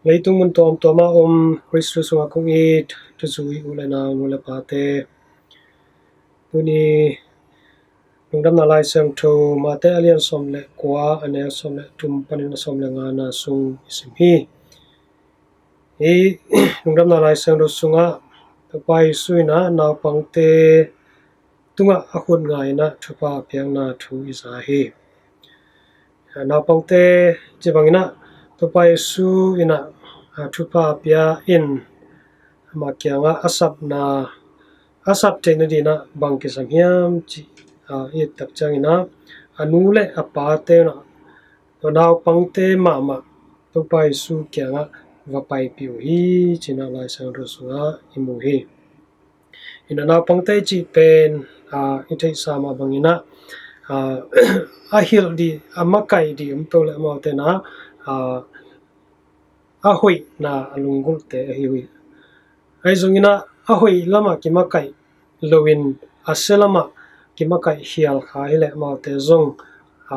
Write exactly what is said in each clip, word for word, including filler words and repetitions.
Leitung mun tuamtuam ah om Khristu sungah kong it, tuzui u le nau, nu le pate, tuni Lungdamna Lai Siangtho Mate a lian sawm le kua, a neu sawm le thum panin a sawm le ngana sung i sim hi. Hi Lungdamna Lai Siangtho sungah Topa Jesu in ah naupangte tungah a khut nga in ah thupha a piakna thu i za hi. Naupangte ci bangin ah Topa Jesu in ah, a, thupha a pia in ama kiangah a sapna, a sap theihna dingin ah bang kisam hiam cih, a, i et tak ciangin ah a nu le a pate in ah naupangte mahmah Topa Jesu kiangah va paipih uh hi, ci-in ah Lai Siangtho sungah i mu hi. In ah naupangte cih pen, a, i theihsa mah bangin ah, a, a hilh ding, a makaih ding om peuh leh amaute in ah, a, a hoihna a lunggulhte ahi uh hi. Ahi zongin ah a hoih lamah kimakaih loin a sia lamah kimakaih khial kha hi leh amaute zong, a,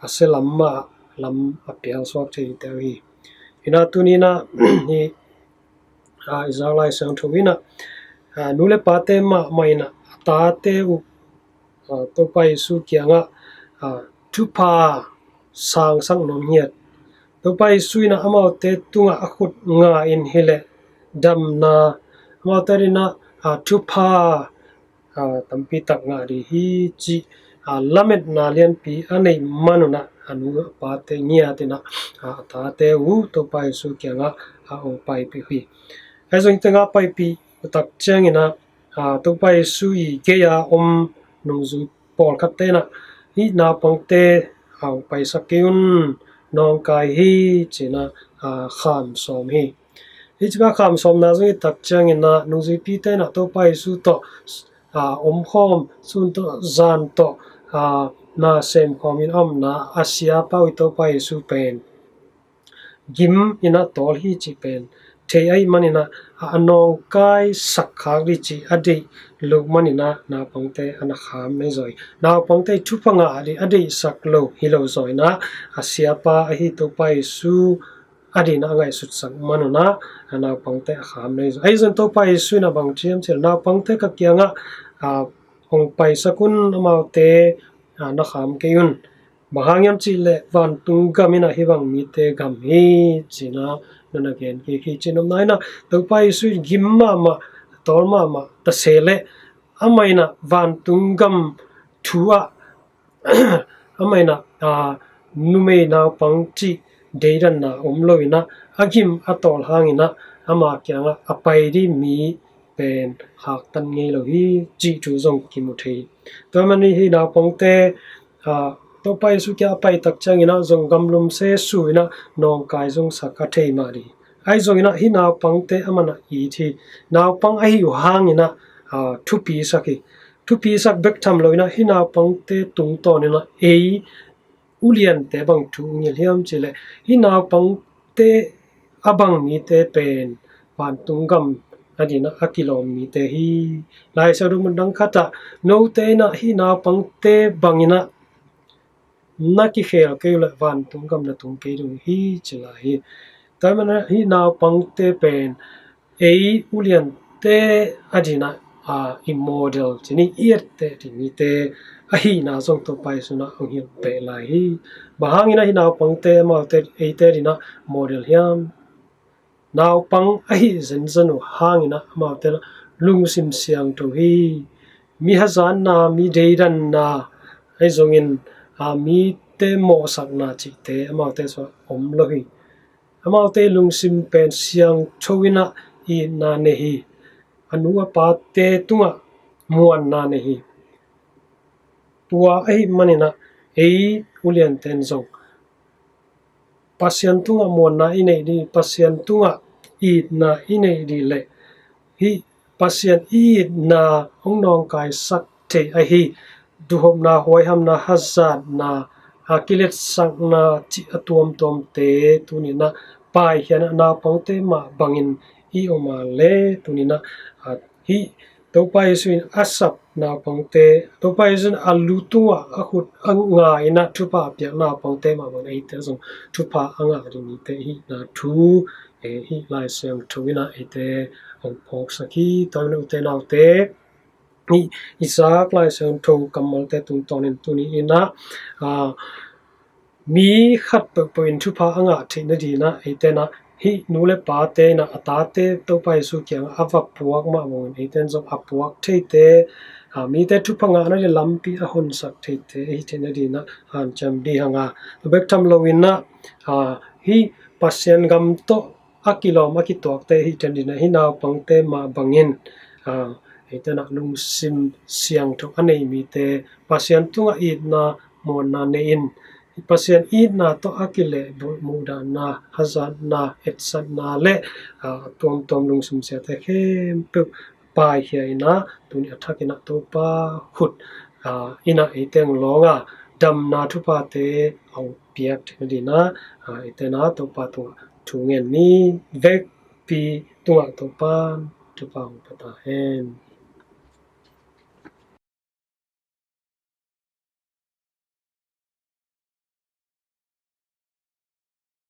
a sia lam mah lam a pial suak thei te uh hi. In ah tuni in ah hi, a, i zak Lai Siangtho in ah, a, nu le pate mahmah in ah a tate uh, a, Topa Jesu kiangah, a, thupha sangsak nuam hi at, Topa Jesu in ah amaute tungah a khut nga in hi leh damna, amaute in ah, a, thupha, a, tampi tak ngah ding hi cih, a, lametna lianpi a neih man un ah a nu a pate ngiat in ah, a, a tate uh Topa Jesu kiangah, a, hong paipih uh hi. Ahi zongin tengah paipih uh tak ciangin ah, a, Topa Jesu i gei-a om nungzui pawlkhatte in ah hih naupangte, a, hong paisak kei un, nawngkai hi, ci-in ah, a, kham sawm hi. Hih ci-a kham sawmna zong i et tak ciangin ah nungzuipite in ah Topa Jesu tawh, a, omkhawm, sun tawh zan tawh, a, na semkhawm in a omna a siapa uh i Topa Jesu pen gim in ah tawl hi cih pen thei ahih manin ah, a, a nawngkaisak khak ding cih a deih loh manin ah naupangte a na kham nei zaw hi. Naupangte thupha ngah ding a deihsak lo hi lo zaw in ah, a siapa ahi Topa Jesu a dingin ah a ngaihsutsak man un ah, a, naupangte a kham nei zaw. Ahi zongin Topa Jesu in ah bang ci hiam cih leh naupangte ka kiangah, a, hong paisak un, amaute, a, na kham kei un. Bang hang hiam cih leh vantung gam in ah hih bang mite gam hi, ci-in ah na na gen kik hi, ci-in ah nopna in ah Topa Jesu in gim mahmah, tawl mahmah ta se leh amah in ah vantung gam thu ah amah in ah, a, numei naupang cih deidanna om lo in ah a gim a tawl hangin ah ama kiangah a pai ding mi pen haktan ngei lo hi cih thu zong kimu thei hi. Tua ahih manin hih naupangte, a, Topa Jesu kiangah a pai tak ciangin ah zong gamlum se su in ah nawngkai zong sak a thei mah ding hi. Ahi zongin ah hih naupangte amah in ah it hi. Naupang ahih uh hangin ah, a, thupi sak hi. Thupi sak bek tham lo in ah hih naupangte tungtawn in ah ei uliante bang thu hong hilh hiam cih leh hih naupangte a bang mite pen vantung gam a dingin ah a kilawm mite hi. Lai Siangtho mun dang khat ah note in ah hih naupangte bangin ah na kikhel kei uh leh vantung gam na tung kei ding uh hi, ci lai hi. Tua ahih manin ah hih naupangte pen ei uliante a dingin ah, a, i model, ci ni, i etteh ding mite ahihna zong Topa Jesu in ah hong hilh beh lai hi. Bang hangin ah hih naupangte amaute eite a dingin ah model hiam? Naupang ahih zenzen uh hangin ah amaute in ah lungsim siangtho hi. Mi hazatna, mi deidanna, ahi zongin, a, mite mawhsakna cihte amaute sungah om lo hi. Amaute lungsim pen siangtho in ah itna nei hi. A nu a pate tungah muanna nei hi. Tua ahih manin ah ei ulianten zong Pasian tungah muanna i neih ding, Pasian tungah itna i neih ding leh hih Pasian i itna hong nawngkaisak thei ahi duhopna, huaihamna, hazatna, a, kiletsakna cih a tuamtuamte tuni in ah paikhiatna naupangte mah bangin i om a leh tuni in ah, a, hih Topa Jesu in a sap naupangte, Topa Jesu in a lu tungah a khut a nga in ah thupha a piak naupangte mah bangin eite zong thupha a ngah ding mite i hihna thu, eh, hih Lai Siangtho in ah eite hong phawksak hi. Tua hi in ah ute naute, hih Isaac Lai Siangtho kammalte tungtawnin tuni in ah, ah, mi khat peuhpeuh in thupha a ngah theih nadingin ah eite in ah hih nu le pate in ah a tate Topa Jesu kiangah a va puak mah bangin eite in zong a puak theite, ah, mite thupha ngah nading lampi a honsak theite i hih theih nadingin ah hanciam ding hi hang a, tua bek tham loin ah, ah, hih Pasian gam tawh a kilawm a kituakte i hih theih nadingin ah hih naupangte mah bangin, ah, eite in ah lungsim siangtho a nei mite, Pasian tungah itna muanna nei in, Pasian itna tawh a kilehbulh muhdahna, hazatna, etsatna le, ah, tuamtuam lungsim siate khempeuh paikhia in ah tuni a thak in ah Topa khut, ah, in ah eite hong lawng a, damna thuphate hong piak theih nadingin ah, ah, eite in ah Topa tungah thu ngen ni. Vekpi tungah Topa'n thupha hong pia ta hen.